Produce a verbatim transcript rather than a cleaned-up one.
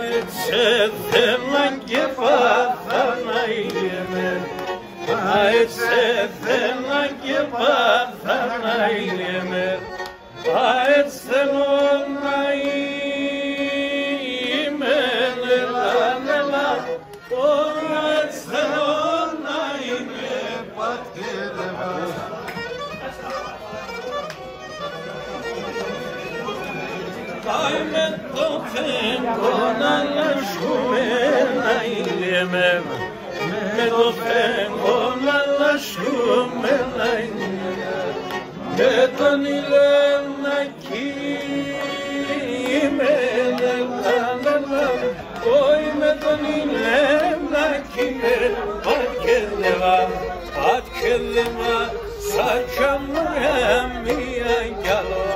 Etsefennan ke fathan aileme, etsefennan ke fathan aileme, etsenon aime nelan nelan, o etsenon aime patkelema. Ai me to fengon alaskoumen aileme, me to fengon alaskoumen aileme, me ton ilen aki me nelan nelan, oy me ton ilen aki me patkelema, patkelema, sa kamremia galo.